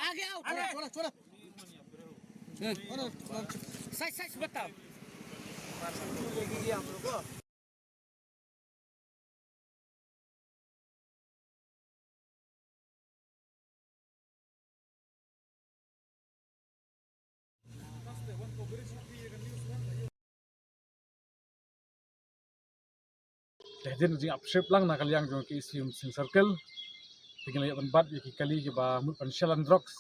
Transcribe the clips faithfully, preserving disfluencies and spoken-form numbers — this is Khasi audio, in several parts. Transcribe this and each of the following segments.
आगे आओ, थोड़ा। थोड़ा, थोड़ा। सच, सच बताओ। Te hadien jingïapship lang na ka liang jong ka KSU Umsning Circle. Te ngi la ïoh ban bat ïa ki kali kiba mut ban shalan drugs.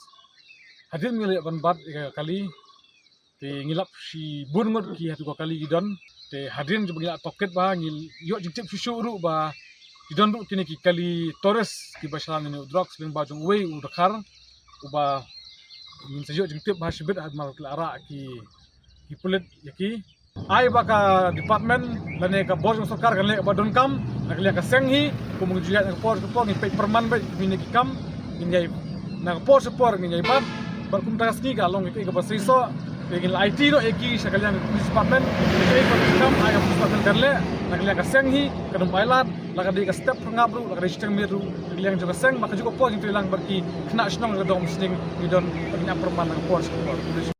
Hadien ngi la ïoh ban bat ïa ka kali. Te ngi lap shibun ngut ki ha tu ka kali ki don. Te hadien jong ba ngi la tohkit bha ngi ïoh jingtip shuh shuh ruh ba ki don ruh kine ki kali tourist kiba shalan ïa u drugs lyngba jong uwei u dkhar. Uba ngin sa ïoh jingtip bha shibit ha mar ki la rah ki, ki pulit ïa ki. Ai ba ka department lane ka bor jong sorkar kan leh ba donkam na ka liang ka seng hi, kum ngi ju ïaid na ka por sha ka por ngin peit pyrman beit kumne ki kam, ngin ïai na ka por sha ka por ngin ïai bat, bad kumta ka sngi ka long ïa ka ba seisoh, te ngin la aiti noh ïa ki sha ka liang ka police department, ïa ka ba donkam ai ka police department kan leh na ka liang ka seng hi, ka dum pailad, la ka dei ka step pyrngap ruh, la ka dei shiteng miet ruh, na ka liang jong ka seng, ba ka juk ka por ngin trei lang bad ki khynnah shnong jong ka dong Umsning, ngi don, ngin ap pyrman na ka por sha ka por.